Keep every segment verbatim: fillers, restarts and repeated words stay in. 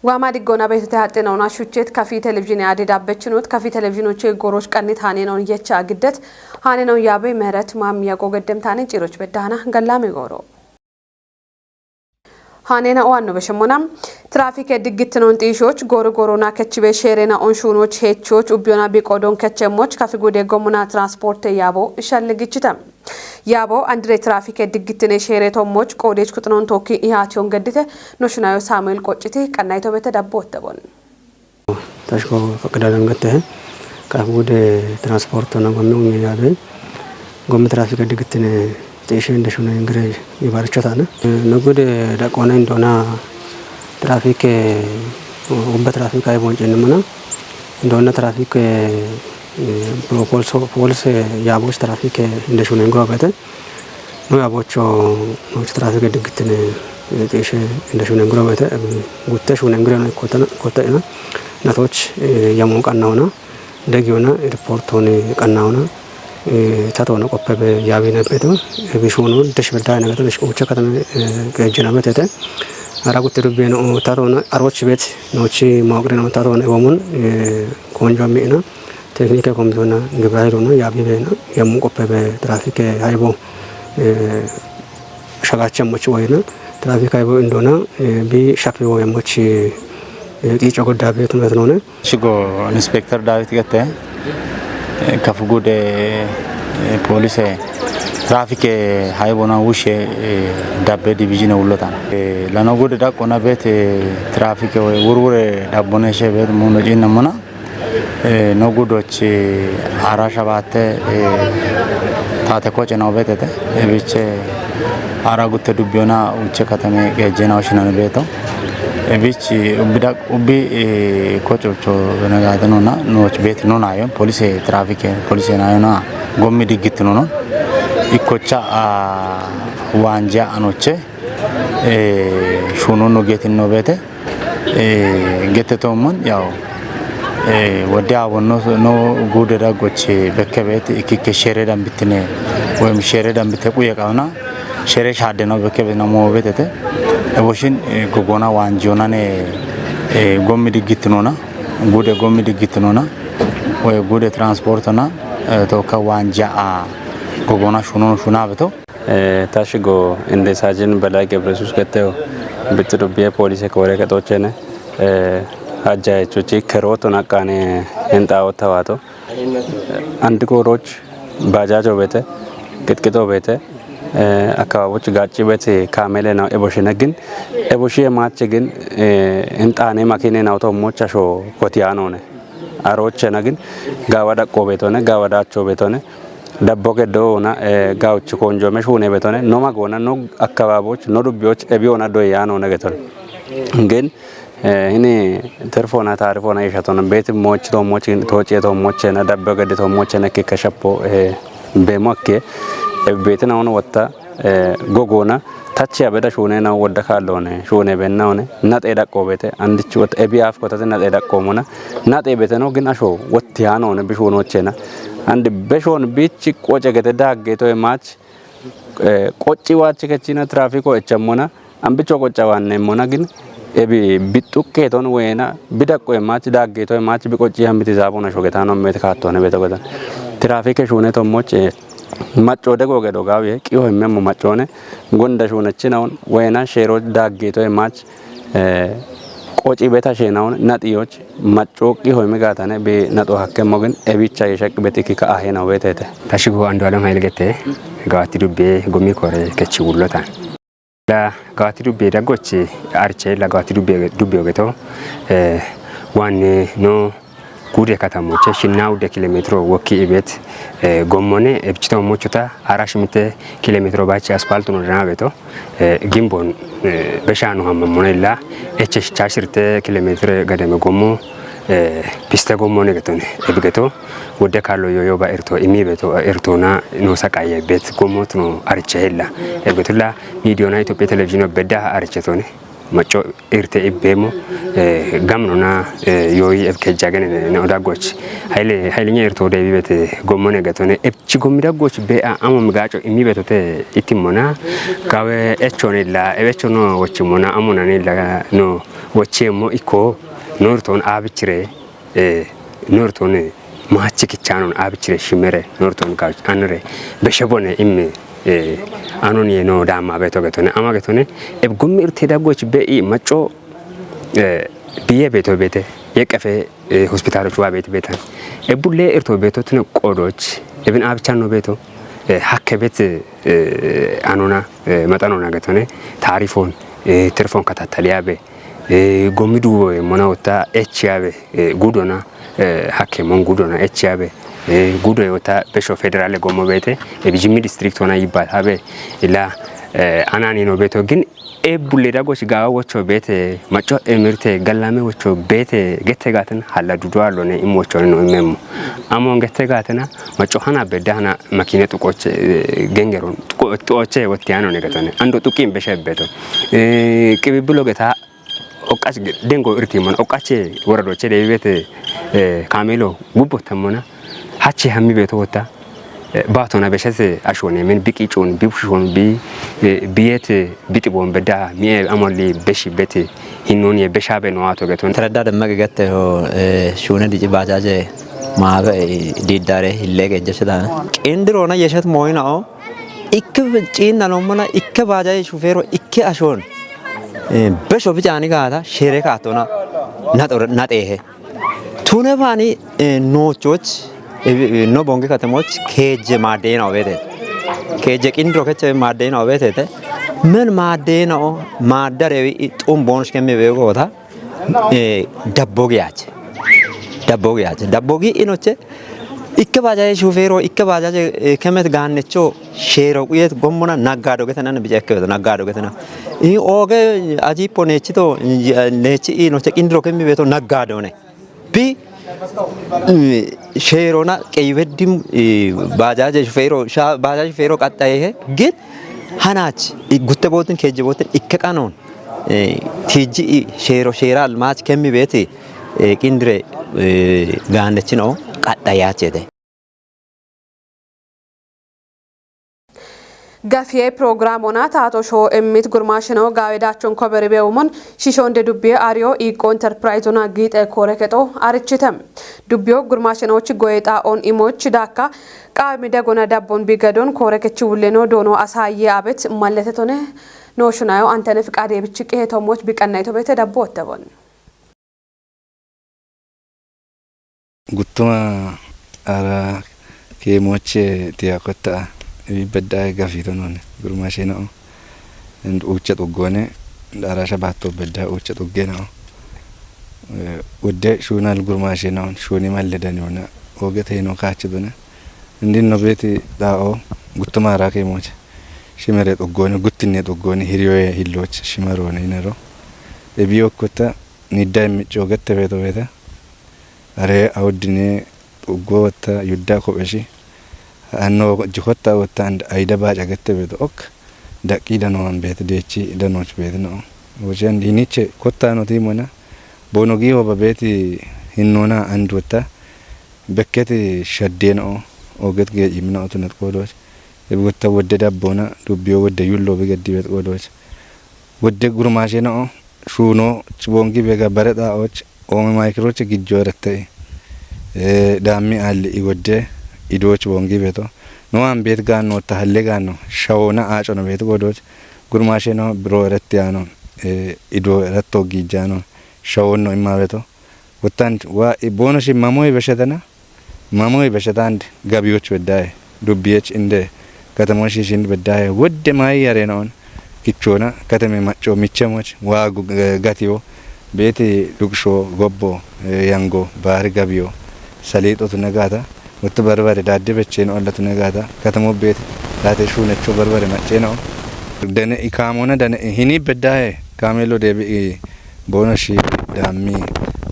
Waama diggoona beetete haxxinoona shuchet kafi televizhiine ade dabbechinot kafi televizhiinoche goroch qannit haanenoon yecha giddet haanenoon yaabe ምህረት ማሚያጎ ገደምታኔ ጪሮች በዳህና ገላሜ ጎሮ haanena owaanno beshemmona. Tiraafike diggittinoon xiishoch gooro gooroona kechibe sheerena onshuunoch heechoch ubbiyona biqoodon kechemmoch kafi gude gommona transporte yaabo shalligichite. Yaabo andire tiraafike diggittine sheeretommoch qoodech kuxinoon tookki ihaatiyon geddite noshunayo Saamu'eel Qocciti qannayito bete dabbo ottebon. Tashko faqqada dangatte kafi gude transportona gommi unye yaabe gommi tiraafike diggittine xiishe indeshune ingire yibaarichotana. No gude daqqoona indoona tiraafike ubbe tiraafike ay bonceennimona indoona tiraafike polso polse yaaboch tiraafike indeshune ingiro bete no yaabocho nochi tiraafike diggittine xiishe indeshune ingiro bete gutte shune ingire no ikkotana ikkotana natoch yamu qannaona degiyona riportoni qannaona tatoona qoppe be yaabinebbeto bishuno desh bedda ayna gata ucha katame qeejjinabetete ara gutte dubbeno tatoona aroch bet nochi maoqreno tatoona iwomun konjo mi'na teknike komisiona gibra hayilona yaabibena yamu qoppe be tiraafike haybo shagacha moch woyna tiraafike haybo indoona bi shafi woymoch xiico goddabe tumetnone. Shigo Inspekter Daawit Gette kafu gude poolise tiraafike hayibona wushe dabbe diviizhine wullotan lano gude daqqona beete tiraafike woy wurwure dabboneshe beet muno ciinnemmona no gudoch ara shabatte taate koce noo beetete ebiche ara gutte dubbiyona uche katame qeejjena oshinani beeto ebich ubbi daq ubbi kococho benagatenona nooch beeti nonayon polise tiraafike polise nayona gommi diggittinonon ikkocha waanja anoche shununno geetinno beete gette toommon yaw wodde awonno no guude daggoch bekke beet ikkikke shere dambittine woyim shere dambitte quye qawna shere shaadde no bekke beet namo beetete eboshin gogona waanjiyonane gommi diggittinona guude gommi diggittinona woy guude transportona tokka waanja a gogona shunono shunabeto. Tashi go inde Saajin Belay Gebreyesuus Getteyo bitti dubbiye poolise koore kexoochene hajja jechuchi kerooto naqqaane hinxaawo tawaato andi kooroch bajaajo beete qixqixo beete akabaaboch gaacci beete kaamele naw eboshine gin eboshiye maache gin hinxaane makine naw toommocha sho kotiyaanoone aroochena gin gaawa daqqoo beetone gaawa daachoo beetone dabbo geddoona gawuchi konjoome shuune betone noma goona no akkabaaboch no dubbiyoch ebiyoona doy yaanoona getone gin hini tirfoona taarifoona ishatona beeti moochi toommoch toociye toommochena dabbo gedde toommochena ikkikka shappo beemo akke beetina hono wotta gogoona tachi abeda shuunena wodda kaalloone shuune bennahone naxe daqqoo beete andichi wotta ebi aaf kotate naxe daqqoomona naxe beteno gin asho wotti yaanoone bishuunoochena andi beshoon biichi qoce gete daaggeetoye maach qocci waachi kechina tiraafiko echammona ambicho qocca waanneemmona gin ebi bixxuqqeeton woyena bidaqqoye maach daaggeetoye maach biqocci hambiti zaabona shogetano mete kaattoone beto getan tiraafike shuune tommoch maccoode goge dogaawiye qiho himmemmo maccoone gonda shuunechinahun woyena sheero daaggeetoye maach qoci beta sheenahun naxiyoch maccooqqi hoymi gaatane bi naxo hakkemmo gin ebicha yeeshaqqi beti kika ahe na weetete. Tashigo Andu Alam Hayil Gette gawati dubbe gomi kore kechi wullotan. La gawati dubbe daggochi arche la gawati dubbe dubbe ogeto eh, wanne no gude katamoche shinna udde kilometro wokki ibet eh, gommone ebchito mochuta arash mite kilometro bachi aspaltu no dana beto. Gimbon beshanu hamma monella eche chashirte kilometre gademe gommo piste gommo ne getone ebigeto wodde kallo yoyo ba erto imi beto ertona no saqaye bet gommo tuno arichella ebigetulla midiyona Itophiya televizhino bedda arichetone. Macco irte ibbeemmo, eh, gamnona, eh, yooyi ebkejja gene ne odaggoch. Hayle, haylenya irto deebibete gommone gatone. Ebchi gommi daggoch be a-, amo migaco immi betote itimmona. Gawe echonilla, ebechono wochimona, amonanilla no wochemmo ikko, no irton abichire, eh, no irton maachi kichanon abichire shimere, no irton gawch anre. Beshebone imme, eh, anon ye no dama beto getone, ama getone. Eb gommi irte daggoch be i macco, eh, biye beto bete, yeqefe, eh, hospitaloch wa bete betan. Ebulle irto beto tine qodoch, ebin abichan no beto, eh, hakke bet, eh, anona, eh, matanona getone, tarifon, eh, telefon katataliya be, eh, gomi duwo mona wota echiya be, eh, gudona, eh, hakke mon gudona echiya be, eh, gudo wota besho federale gomo bete, eh, bijimi district ona yibata be, ila, eh, anani no beto gin, e bulle dagoch gawa wocho bete, macco emirte gallame wocho bete, gette gaten halla dudu alone im wocho no imem. Amon gette gatena, macco hana bedda hana makine tukoche, eh, gengeron, tuko-, tukoche wotti ano ne gatone. Ando tukim beshe beto. Eh, kibibulo geta, oqach dengo irti mon, oqache woradoche de bete, eh, kamelo gubbo tamona. Hachi hammi beto wota. Eh, batona beshese ashone men biki chon, bi shushon, bi, eh, biyete, biti bon bedda, mi, eh, amali beshi bete, hinnon ye besha be no ato geton. Taradda da magi gatte ho, eh, shune di bajaje, ma, eh, di dare hille ge jese da. Indiro na yeshat moina o. Ikke cin na lomona, ikke bajaje shufero, ikke ashon. Eh, besho bichani gata, shere katona, na tor, na tehe. Tune bani, eh, nochoch, eh, eh, no bonge katemoch, keje madena obete. Keje kindro keche madena obete te. Men madena o, madare wi tum bonus kemme be gota. Eh, dabbo gi ache. Dabbo gi ache. Dabbo gi inoche. Ikke bajaje shufero, ikke bajaje, eh, kemet gannecho, shero kuyet gommona naggado getana, bija ikke beto naggado getana. I oge ajipo nechito, nechi inoche kindro kemme beto naggado ne. Bi, mm, sherona qey beddim, eh, bajaje shufero, sha-, bajaje shufero qaxxayehe, gin hanach, i gutte bootin, keje bootin, ikke qanon, eh, tijji i shero, shera almach kemmi beti, eh, qindire, eh, gaannechino qaxxayachete. Gafiye programona tato sho emmit gurmashino gawe dachon koberi bewumon shishonde dubbiye ariyo iqqo enterprise ona gixe kore kexo arichite. Dubbiyo gurmashinoch goyexa on imoch dakka qami degona dabbon bigadon kore kechi wulleno dono asaye abet malletetone no shunayo antene fiqade bichi qehe tomoch biqanna itobete dabbo ottebon. Guttuma ara keemoche tiya kotta ibi bedda gafito none gurmashe no. And ucha tuggone ara shabatto bedda ucha tuggena. Eh, wodde shunal gurmashe no shuni malle danyona. Ogete no kachi dona. Ndin no beti da o guttuma ara keemoche. Shimere tuggone guttinne tuggone hiriyoye hilloch shimarone inero. Ebiyo kotta nidda immicho gette beto beta. Are awuddine uggo wotta yudda kopheshi. Anno jikotta wotta and ayda baca gette beto ok. Daqqi dano an bete dechi danoch bete no. Wochi and hiniche kotta no timona. Bono gi hoba beti hinnona and wotta. Bekketi shadde no. Oget ge imna otunet kodoch. Ebi wotta wodde dabbona dubbiyo wodde yullo be gaddi bet kodoch. Wodde gurmashe no. Shuno chibongi bega bare da och ome maykroche gijjo rette. Eh, dammi alli i wodde ido chibongi beto. No an bet ganno ta halle ganno. Shawona acho no bet kodoch. Gurmashe no bro rette ano. Eh, ido retto gijjano. Shawonno imma beto. Wottan wa i bono shi mamoy beshetana. Mamoy beshetand gabiyoch beddaye. Dubbiyech inde katamo shishind beddaye. Wodde mayi yarena on. Kichona katame macho michemoch. Wa gu-, eh, gatiyo. Beti luksho gobbo, eh, yango, bari gabiyo. Salito tunagata. Wotto barbare dadde bechen olla tunagata. Katamo beti. Date shunecho barbare macheno. Dane ikamona dane hini beddaye. Kamelo debi i bono shi dammi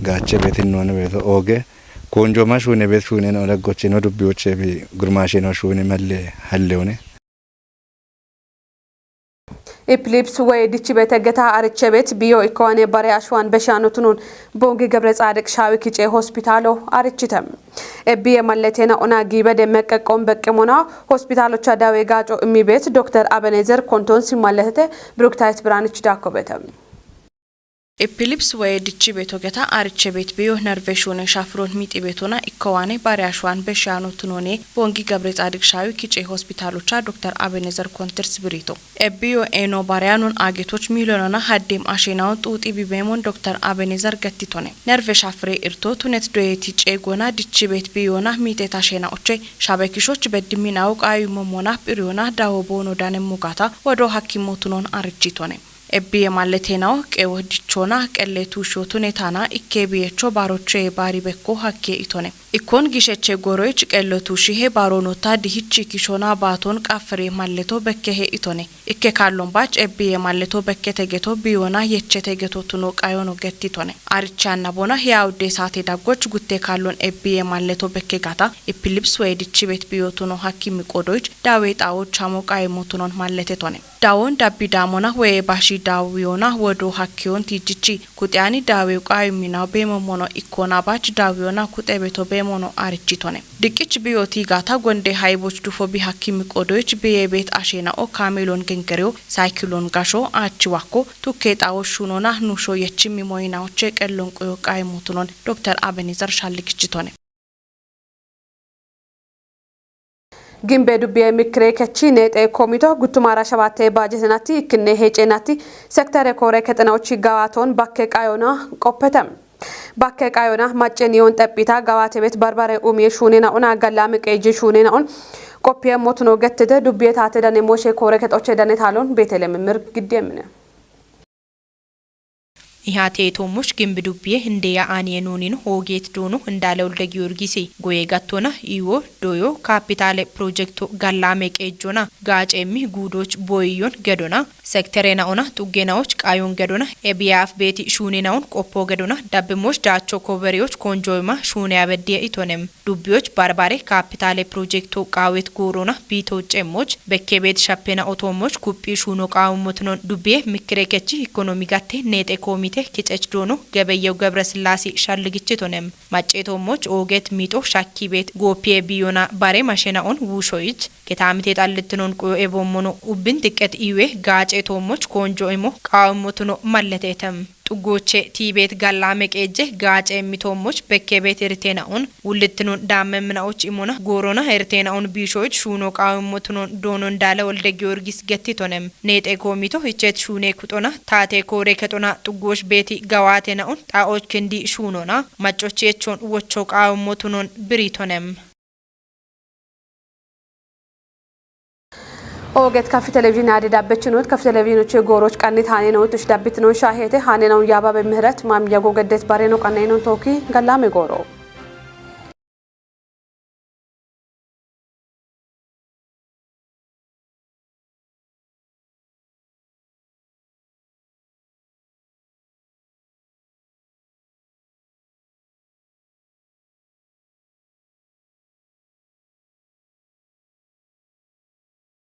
gache betin nona beto oge. Konjo ma shune bet shune no daggoche no dubbiyoche bi gurmashe no shune malle halle one. Ippilipsi woy dichchi beete geta arichche beet biyo ikkowane bare ashwan beshaanotunun Bongi Gebre Tsaadiq Shaawi kice hospitaalo arichchite. Ebbiye malletena ona giibe de meqqeqqon beqqimona hospitaalocha dawe gaaco immi beet Dokter Abenezer Konton si malletete Bruktayit Biraanich Daakko beete. Ippilipsi woy dichchi beeto geta arichche beet biyo nerve shuune shafron mixi beetona ikkowane bare ashwan beshaanotunone Bongi Gebre Tsaadiq Shaawi kice hospitaalocha Dokter Abenezer Kontirs birito. Ebbiyo eno baryanon agetoch miliyonona haddem ashenawo xuuxi bibeemon Dokter Abenezer gettitone. Nerve shafre irto tunet doyeti ceegona dichchi beet biyona miixet ashenawoche shabe kishoch beddiminawo qayu momona phiriyona dawo boono dane mugata wodo hakkimotunon arichchitone. Ebbiye malletenawo qewo dichchona qelle tuushiyo tunetana ikke biyecho baroche bari bekko hakke itone. Ikkon gisheche goroyich qello tuushihe baronota dihichi kishona baaton qafre malleto bekkehe itone. Ikke kallon bach ebbiye malleto bekkete geto biyona yechete geto tuno qayono gettitone. Arichchanna bona hiyawudde saate daggoch gutte kallon ebbiye malleto bekke gata ippilipsi woy dichchi beet biyo tuno hakkimi qodoyich dawe xawo chamo qayimo tunon malletetone. Dawon dabbi damona woye bashi dawiyona wodo hakkiyon tiichichi kuxiyani dawe qayimina beemo mono ikkona bach dawiyona kuxe beeto beemono arichchitone. Diqqich biyo tiigata gonde hayboch dufo bi hakkimi qodoyich biye beet ashena'o kamelon gengeriyo saykilon gasho aachchi wakko tukke xawo shunona nusho yechchimi moyinawoche qellon quyo qayimo tunon Dokter Abenezer shalligichchitone. Gimbe dubbiye mikire kechi neexe komito guttumara shabatte baajetenatti ikkinne heecenatti sektere koore kexenawuchi gawaaton bakke qayona qoppete. Bakke qayona macceniyon xephita gawaate bet barbare umiye shuunena ona gallame qeeje shuunena on qoppiye motuno gettete dubbiye taate dane moshe koore kexoche dane taalon Beetelem mir giddi emine. Ihaate toommoch gimbi dubbiye hindeya aaniye nuunino hoogeet doono hindaale Wolde Giyorgisi goye gattona iwo doyo kaapitaale pirojekto gallaame qeejjona gaaceemmi guudoch boyiyyon gedona sekterenaona xuggenawoch qayon gedona ebiyaaf beeti shuunenaon qoppo gedona dabbimoch daacho koberiyoch konjoyma shuuneya beddiye itonem. Dubbiyoch barbare kaapitaale pirojekto qaawet goorona biito cemmoch bekkebeet shappena otoommoch kuphphi shuuno qaawummotunon dubbiye mikkire kechi ikonomi gatte neexe koomite kicech doono Gebeyew Gebresillaasi shalligichitonem. Macceetoommoch ooget miixo shakki beet gooppiye biyona bare mashena'on wuushoyich ketaamite xallittinon quyo eboommono ubbin xiqqet iwe gaaceetoommoch koonjo imo qaawummotuno malleteetem. Xuggooche tiibeet gallaa meqeejje gaace mitoommoch bekkebeet erteena'on wullittinon daamme minaoch imona goorona erteena'on biishoyich shuuno qaawimmotunon doonon daale Wolde Giyorgis gettitonem. Neexe koomito hichet shuune kuxona taate koore kexona xuggooch beeti gawaatena'on xaa'och kindi shuunona maccochi echon wocho qaawimmotunon biritonem. Ooget kafi televizhiin ade dabbechinot kafi televizhiinoche gooroch qannit haanenawut ish dabbitnon shaahete haanenawun yaababe mihret maam yago geddet bareno qannenon tooki gallame gooro.